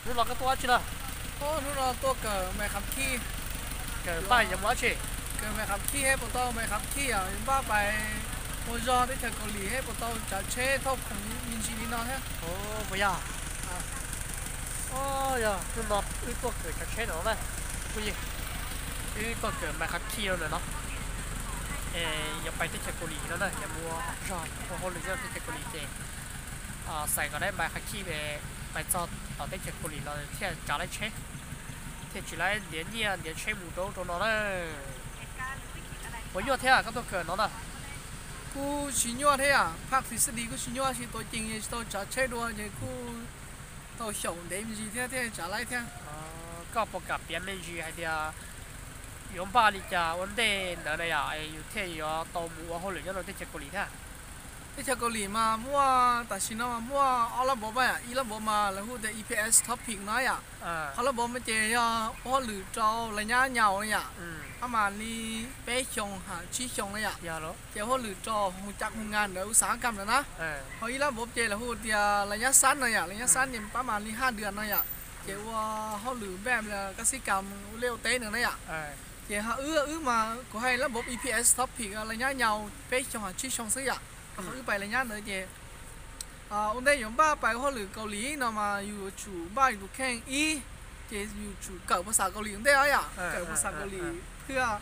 Hnub no koj tuaj dab tsi na? Hnub no tuaj kawm mais khav khij. Kawm npaj yuav mus dab tsi? Kawm mais khav khij, hais puas tau mais khav khij, yog npaj pais ua zog teb chaws Kaus Lim, hais puas tau tsav tsheb thauj khoom me ntsis li no thiab. Puas yog? Yog hnub no wb tuaj kawm tsav tsheb no na, kuj yog wb tuaj kawm mais khav khij no na. Yuav pais teb chaws Kaus Lim no na, yuav mus ua zog ua hauj lwm nyob teb chaws Kaus Lim ces xais kom dab mais khav khij pais txog tom teb chaws Kaus Lim los thiaj tsav laib tsheb, thiaj tsis laib ntiav nyiaj ntiav tsheb mus rau ub rau no na. Puas nyuaj thiab koj tuaj kawm no na? Kuj tsis nyuaj thiab, phaj txis xwb dis kuj tsis nyuaj, tsis tuav cees, tsis tau tsav tsheb dua ces kuj tau xyaum ntev me ntsis thiab thiaj tsav laib thiab. Koj puas kam piav me ntsis hais tias yuav npaj li cas ua ntej ntawd na yom, yus thiaj yuav tau mus ua hauj lwm nyob rau teb chaws Kaus Lim thiab? Teb chaws Kaus Lim mas muaj, tam sim no mas muaj ob lab npov mas yom, ib lab npov mas lawv hu tias E P S Topic no yom. Qhov lab npov mas ces yog ua hauj lwm rau laj nyab nyaus na yom, pab mas li peb xyoos ha tsib xyoos na yom, ces ua hauj lwm rau hoo cav hoo ngas ntawd ua xav kam ntawd na. Ho ib lab npov ces lawv hu tias laj nyab xab na yom, laj nyab xab ces pab mas li haj dua no yom, ces ua hauj lwm npaj kab xib kam ua liaj ua teb ntawd na yom. Ces ho wb, wb mas kuv hais lab npov E P S Topic laj nyab nyaus peb xyoos ha tsib xyoos xwb yom. Ho qhov wb pais laj nyab ntawd ces ua ntej yuav npaj pais ua hauj lwm Kaus Lim no mas yus yuav tsum npaj yus tus kheej ib, ces yus tsum kawm phas xas Kaus Lim ua ntej os yom, kawm phas xas Kaus Lim thiaj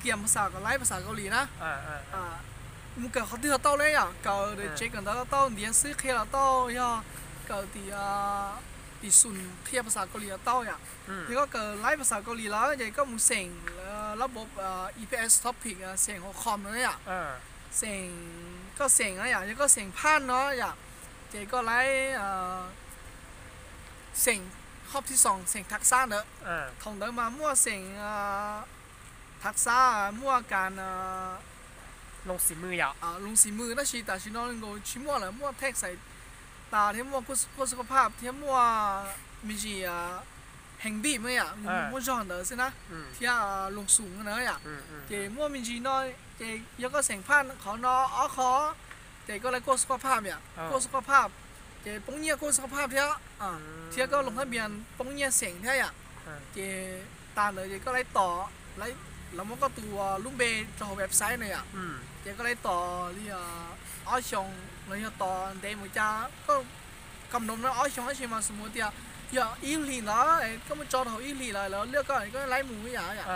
kiam phas xas kom laib phas xas Kaus Lim na. Mus kawm qhov twg los tau ne yom, kawm tsev kawm ntawv los tau, ntiav xwb qhia los tau, yog kawm tim, tim xum qhia phas xas Kaus Lim los tau yom. Yog koj kawm laib phas xas Kaus Lim lawm ces koj mus xeem lab npov E P S Topic, xeem hauv com no na yom. Xeem, koj xeem na yom, yog koj xeem phaj no yom, ces koj laib xeem hop thib xoom, xeem thav xab ntawd. Thaum ntawd mas muaj xeem thav xab, muaj kas loo xim mws yom, loo xim mws, tab sis tam sim no nkaus tsis muaj lawm, muaj thej xais tas thiab muaj kuaj xub koj phaj thiab muaj me ntsis heev npij mas yom, muaj zog ntawd xwb na, thiab loo xum na yom. Ces muaj me ntsis no, ces yog koj xeem phaj qhov no ob qho, ces koj laib kuaj xub koj phaj yom, kuaj xub koj phaj, ces poob nyiaj kuaj xub koj phaj thiab, thiab koj loo thab npias poob nyiaj xeem thiab yom. Ces tas ntawd ces koj laib tos, lawv muab koj tus lub npe rau hauv website na yom, ces koj laib tos li ob xyoos los yog tos ntev mus cas koj kam nroo no ob xyoos tab sis mas xum mus tias yog ib hlis ntawd koj muab tso rau hauv ib hlis lawm lawv luaj koj, koj laib mus ib yam yom.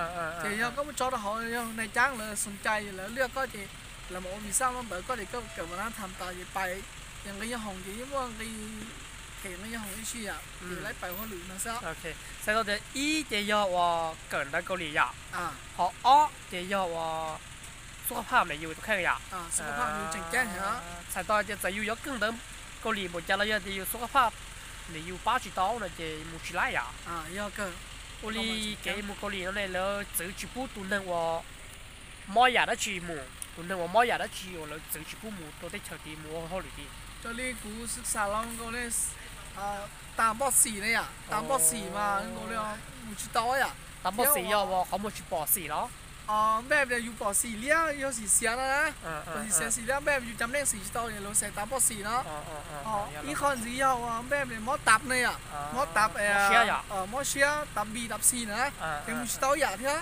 Ces yog koj muab tso rau hauv yog nais caab lawv xoom cai lawv luaj koj ces lawv mam ua visa rau ntawd koj ces koj kawm mas na tham tas ces pais, ces nqi nyob hoom ces yeej muaj nqi, them nqi nyob hoom ib si yom, ces laib pais ua hauj lwm no xwb. Txhais tau tias ib ces yog uas kawm ntawv Kaus Lim yom, ho ob ces yog uas xub koj phaj nws yus tus kheej yom. Txhais tau tias txawm yus yuav kawm ntawv Kaus Lim npaum cas los yog tias yus xub koj phaj nws yus pab tsis tau no ces mus tsis laib yom. Ua li kev mus Kaus Lim no ne lawv txwv tsis pub tus neeg uas mob yam dab tsi mus, tus neeg uas mob yam dab tsi uas lawv txwv tsis pub mus rau teb chaws tid mus ua hauj lwm tid? Raws li kuv xwm xam los nkaus ne, tas npoj xim na yom, tas npoj xim mas nkaus li mus tsis tau yom. Tas npoj xim yog uas qhov muag tsis pom xim los? Npaj tias yus pom xim liab yog xim xiav no na, pom xim xiav xim liab npaj yus cov neej xim tsis tau lawv xaiv tas npoj xim no. Ib qho ntxiv yog uas npaj tias mob tav na yom, mob tav, mob siab, tav npis tav xis na, ces mus tsis tau yam thiab.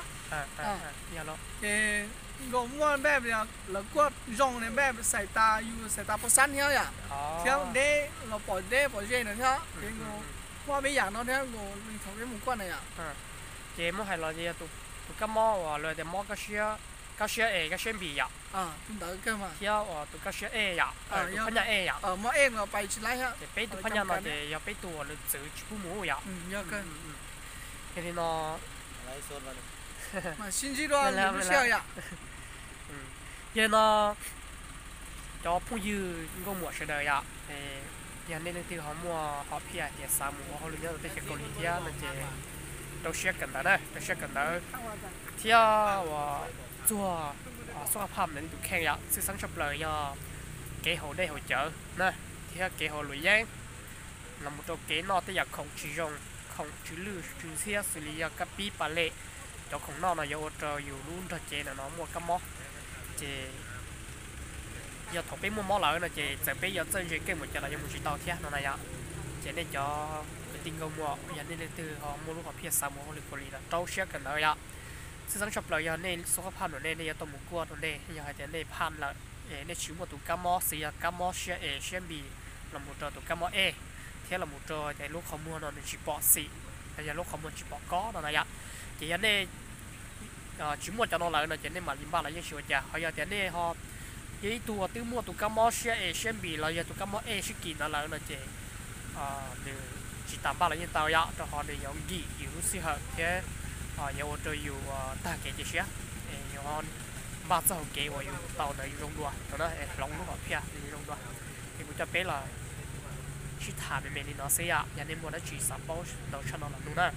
Ces nkaus muaj npaj tias lawv kuaj zoo ne npaj xaiv tas yus xaiv tas pov xab thiab yom, thiab deb los pom deb pom ze na thiab ces nkaus muaj peb yam no thiab nkaus li thaum peb mus kuaj na yom. Ces muab hais los yog tus kab mob uas lawv tias mob kab siab es kab siab npis yom, tus ntawd kawg mas, thiab uas tus kab siab ej yom, tus phab nyaj ej yom, mob ej no pais tsis laib thiab. Ces peb tus phab nyaj no ces yog peb tus uas lawv txwv tsis pub mus yom. Yog kawg. Yog li no, mas sib ntsib dua, sib sij hawm yom. Yog li no, cov phooj ywg nkauj muam sawv daws yom, yog nej leej twg ho muaj hom phiaj hais tias xav mus ua hauj lwm nyob rau teb chaws Kaus Lim thiab no ces rau siab kawm ntawv na, rau siab kawm ntawv thiab uas txuag xub hab phaj ntawm nej tus kheej yom. Tshwj xeeb tshaj plaws yog kev haus dej haus cawv na, thiab kev haus luam yeeb, los mus rau kev noj tej yam khoom tsis zoo, khoom tsw lwj tsw ntxhiab xws li yog kab pib pas lej. Cov khoom noj no yuav ua rau yus lub nrog cev ntawm no muaj kab mob, ces yog thaum peb muaj mob lawm no ces txawm peb yuav txawj ntse keej npaum cas los yuav mus tsis tau thiab no na yom. Ces nej cov, cov Tij nkauj muam, yog nej leej twg ho muaj lub hom phiaj xav mus hauj lwm Kaus Lim los rau siab kawm ntawv yom. Tshwj xeeb tshaj plaws yog nej xub qab phaj no nej, nej yuav tau mus kuaj rau nej, yog hais tias nej phaj lawm es nej tsis muaj tus kab mob xws yog kab mob siab es siab npis los mus rau tus kab mob ej, thiab los mus rau tias lub qhov muag no nws tsis pom xim, los yog lub qhov muag tsis pom kob no na yom. Ces yog nej tsis muaj cov no lawm no ces nej mam li npaj los yeej tsis ua cas. Ho yog tias nej ho yog ib tug uas twb muaj tus kab mob siab es siab npis los yog tus kab mob ej sib kis ntawd lawm no ces nws tsis tas npaj los yeej tau yom, rau qhov nws yuav nkim yus lub sij hawm thiab yuav ua rau yus tag kev cia siab. Yus npaj txoj hauv kev uas yus tau ntawd yus zoo dua no na, hloov lub hom phiaj zoo dua. Es kuv coj peb los sib tham me me li no xwb yom, yog nej muaj dab tsi xav paub ntau tshaj no los nug na.